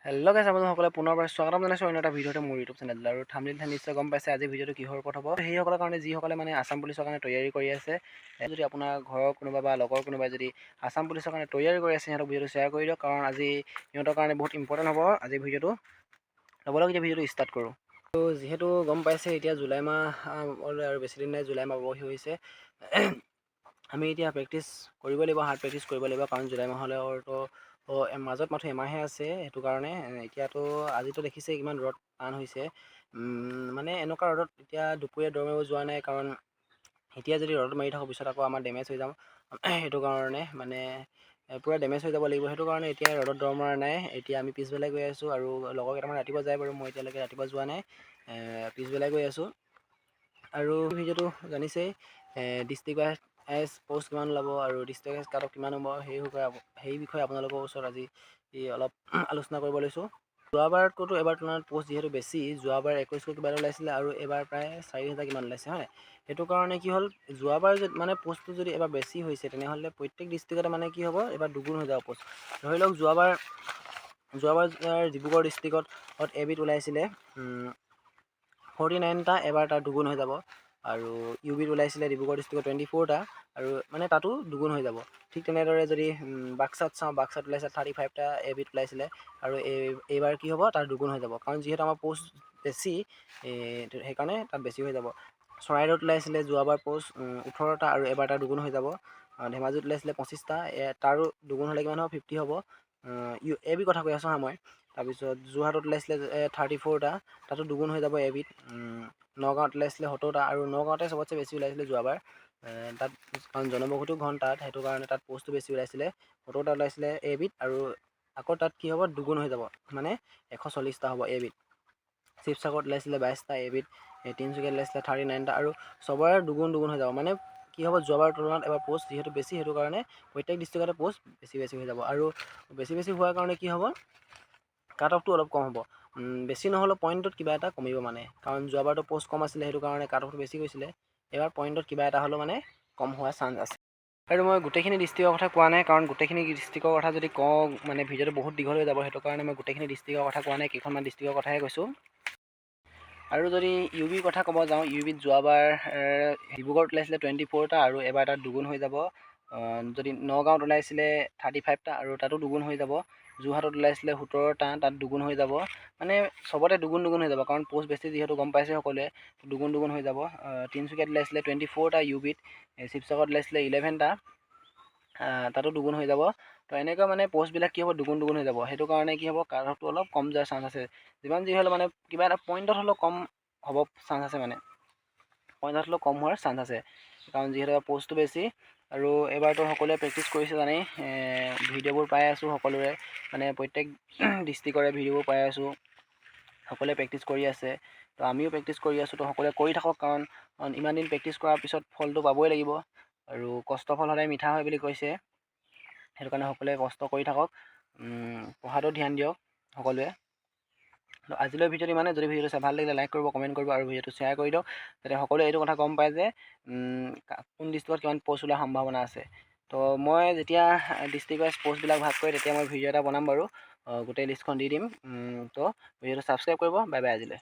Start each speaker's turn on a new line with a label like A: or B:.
A: Hello' গাইছ, আপোনালোকসকলে পুনৰবাৰ স্বাগতম জনাইছোঁ অন্য এটা ভিডিঅ'তে মোৰ ইউটিউব চেনেল। আৰু থাম্বনেইল চাই নিশ্চয় গম পাইছে আজি ভিডিঅ'টো কিহৰ ওপৰত হ'ব। সেইসকলৰ কাৰণে যিসকলে মানে আছাম পুলিচৰ কাৰণে তৈয়াৰী কৰি আছে। যদি আপোনাৰ ঘৰৰ কোনোবা বা লগৰ কোনোবাই যদি আছাম পুলিচৰ কাৰণে তৈয়াৰী কৰি আছে, সিহঁতক ভিডিঅ'টো শ্বেয়াৰ কৰি দিয়ক, কাৰণ আজি সিহঁতৰ কাৰণে বহুত ইম্পৰ্টেণ্ট হ'ব আজি ভিডিঅ'টো। ল'ব এতিয়া ভিডিঅ'টো ষ্টাৰ্ট কৰোঁ। ত' যিহেতু গম পাইছে, এতিয়া জুলাই মাহ আৰু বেছি দিন নাই, জুলাই মাহ পাবহি হৈছে। আমি এতিয়া প্ৰেক্টিচ কৰিব লাগিব, হাৰ্ড প্ৰেক্টিচ কৰিব লাগিব, কাৰণ জুলাই মাহলৈতো মাজত মাথো এমাহে আছে। সেইটো কাৰণে এতিয়াতো আজিতো দেখিছে কিমান ৰ'দ টান হৈছে। মানে এনেকুৱা ৰ'দত এতিয়া দুপৰীয়া দৌৰ মাৰিব যোৱা নাই, কাৰণ এতিয়া যদি ৰ'দত মাৰি থাকোঁ, পিছত আকৌ আমাৰ ডেমেজ হৈ যাম। সেইটো কাৰণে মানে পূৰা ডেমেজ হৈ যাব লাগিব। সেইটো কাৰণে এতিয়া ৰ'দত দৌৰ মৰা নাই। এতিয়া আমি পিছবেলাই গৈ আছোঁ আৰু লগৰ কেইটামান ৰাতিপুৱা যায় বাৰু। মই এতিয়ালৈকে ৰাতিপুৱা যোৱা নাই, পিছবেলাই গৈ আছোঁ। আৰু ভিডিঅ'টো জানিছেই, ডিষ্ট্ৰিক্ট ৱাইজ পষ্ট কিমান ওলাব আৰু ডিষ্ট্ৰিক্ট ৱাইজ কাট অফ কিমান হ'ব, সেই বিষয়ে আপোনালোকৰ ওচৰত আজি অলপ আলোচনা কৰিব লৈছোঁ। যোৱাবাৰতকৈতো এবাৰ তুলনাত পষ্ট যিহেতু বেছি। যোৱাবাৰ 2100 কিবা এটা ওলাইছিলে আৰু এইবাৰ প্ৰায় 4000 কিমান ওলাইছে, হয়। সেইটো কাৰণে কি হ'ল, যোৱাবাৰ যদি মানে পষ্টটো যদি এবাৰ বেছি হৈছে, তেনেহ'লে প্ৰত্যেক ডিষ্ট্ৰিক্টতে মানে কি হ'ব, এবাৰ দুগুণ হৈ যাব পষ্ট। ধৰি লওক যোৱাবাৰ ডিব্ৰুগড় ডিষ্ট্ৰিক্টত এ বিত ওলাইছিলে 49টা, এবাৰ তাৰ দুগুণ হৈ যাব। আৰু ইউ বিত ওলাইছিলে ডিব্ৰুগড় ডিষ্ট্ৰিক্টত 24টা আৰু মানে তাতো দুগুণ হৈ যাব। ঠিক তেনেদৰে যদি বাক্সাত চাওঁ, বাক্সাত ওলাইছে 35টা এ বিত ওলাইছিলে আৰু এইবাৰ কি হ'ব, তাৰ দুগুণ হৈ যাব, কাৰণ যিহেতু আমাৰ পষ্ট বেছি, সেইকাৰণে তাত বেছি হৈ যাব। চৰাইদেউত ওলাইছিলে যোৱাবাৰ পষ্ট 18টা আৰু এবাৰ তাৰ দুগুণ হৈ যাব। ধেমাজিত ওলাইছিলে 25টা, তাৰো দুগুণ হ'লে কিমান হ'ব? 50 হ'ব। এ বি কথা কৈ আছোঁ হা মই। তাৰপিছত যোৰহাটত ওলাইছিলে 34টা, তাতো দুগুণ হৈ যাব এ বিত। নগাঁৱত ওলাইছিলে 70টা আৰু নগাঁৱতে চবতছে বেছি ওলাইছিলে যোৱাবাৰ তাত, কাৰণ জনবসতিও ঘন তাত, সেইটো কাৰণে তাত পষ্টটো বেছি ওলাইছিলে। 70টা ওলাইছিলে এ বিত আৰু আকৌ তাত কি হ'ব, দুগুণ হৈ যাব, মানে 140টা হ'ব এ বিত। শিৱসাগৰত ওলাইছিলে 22টা এ বিত, তিনিচুকীয়াত ওলাইছিলে 39টা আৰু চবৰে দুগুণ দুগুণ হৈ যাব। মানে কি হ'ব, যোৱাবাৰ তুলনাত এবাৰ পষ্ট যিহেতু বেছি, সেইটো কাৰণে প্ৰত্যেক ডিষ্ট্ৰিক্টতে পষ্ট বেছি বেছি হৈ যাব। আৰু বেছি বেছি হোৱাৰ কাৰণে কি হ'ব, কাট অফটো অলপ কম হ'ব। বেছি নহ'লেও পইণ্টত কিবা এটা কমিব মানে, কাৰণ যোৱাবাৰটো পষ্ট কম আছিলে, সেইটো কাৰণে কাট অফটো বেছি গৈছিলে। এইবাৰ পইণ্টত কিবা এটা হ'লেও মানে কম হোৱাৰ চান্স আছে। আৰু মই গোটেইখিনি ডিষ্ট্ৰিক্টৰ কথা কোৱা নাই, কাৰণ গোটেইখিনি ডিষ্ট্ৰিক্টৰ কথা যদি কওঁ, মানে ভিডিঅ'টো বহুত দীঘল হৈ যাব। সেইটো কাৰণে মই গোটেইখিনি ডিষ্ট্ৰিক্টৰ কথা কোৱা নাই, কেইখনমান ডিষ্ট্ৰিক্টৰ কথাহে কৈছোঁ। আৰু যদি ইউ বিৰ কথা ক'ব যাওঁ, ইউ বিত যোৱাবাৰ ডিব্ৰুগড়ত ওলাইছিলে 24টা আৰু এবাৰ তাত দুগুণ হৈ যাব। যদি নগাঁৱত ওলাইছিলে 35টা আৰু তাতো দুগুণ হৈ যাব। যোৰহাটত ওলাইছিলে 17টা, তাত দুগুণ হৈ যাব। মানে চবতে দুগুণ দুগুণ হৈ যাব, কাৰণ পষ্ট বেছি যিহেতু গম পাইছে সকলোৱে, দুগুণ দুগুণ হৈ যাব। তিনিচুকীয়াত ওলাইছিলে 24টা ইউ বিত, শিৱসাগৰত ওলাইছিলে 11টা, তাতো দুগুণ হৈ যাব। তো এনেকুৱা মানে পষ্টবিলাক কি হ'ব, দুগুণ দুগুণ হৈ যাব। সেইটো কাৰণে কি হ'ব, কাট অফটো অলপ কম যোৱাৰ চান্স আছে। যিমান যি হ'লেও মানে কিবা এটা পইণ্টত হ'লেও কম হ'ব চান্স আছে, মানে পইণ্টত হ'লেও কম হোৱাৰ চান্স আছে, কাৰণ যিহেতু পষ্টটো বেছি। আৰু এইবাৰতো সকলোৱে প্ৰেক্টিচ কৰিছে জানেই, ভিডিঅ'বোৰ পাই আছোঁ সকলোৰে, মানে প্ৰত্যেক ডিষ্ট্ৰিক্টৰে ভিডিঅ'বোৰ পাই আছোঁ। সকলোৱে প্ৰেক্টিচ কৰি আছে, তো আমিও প্ৰেক্টিচ কৰি আছোঁ। তো সকলোৱে কৰি থাকক, কাৰণ ইমান দিন প্ৰেক্টিচ কৰাৰ পিছত ফলটো পাবই লাগিব আৰু কষ্ট ফল সদায় মিঠা হয় বুলি কৈছে। সেইটো কাৰণে সকলোৱে কষ্ট কৰি থাকক, পঢ়াটো ধ্যান দিয়ক সকলোৱে। তো আজিলৈ ভিডিঅ'টো ইমানে। যদি ভিডিঅ'টো চাই ভাল লাগিলে, লাইক কৰিব, কমেণ্ট কৰিব আৰু ভিডিঅ'টো শ্বেয়াৰ কৰি দিয়ক, যাতে সকলোৱে এইটো কথা গম পায় যে কোন ডিষ্ট্ৰিক্টত কিমান পষ্ট ওলোৱাৰ সম্ভাৱনা আছে। তো মই যেতিয়া ডিষ্ট্ৰিক্ট ৱাইজ পষ্টবিলাক ভাগ কৰে, তেতিয়া মই ভিডিঅ' এটা বনাম বাৰু, গোটেই লিষ্টখন দি দিম। তো ভিডিঅ'টো ছাবস্ক্ৰাইব কৰিব। বাই বাই আজিলৈ।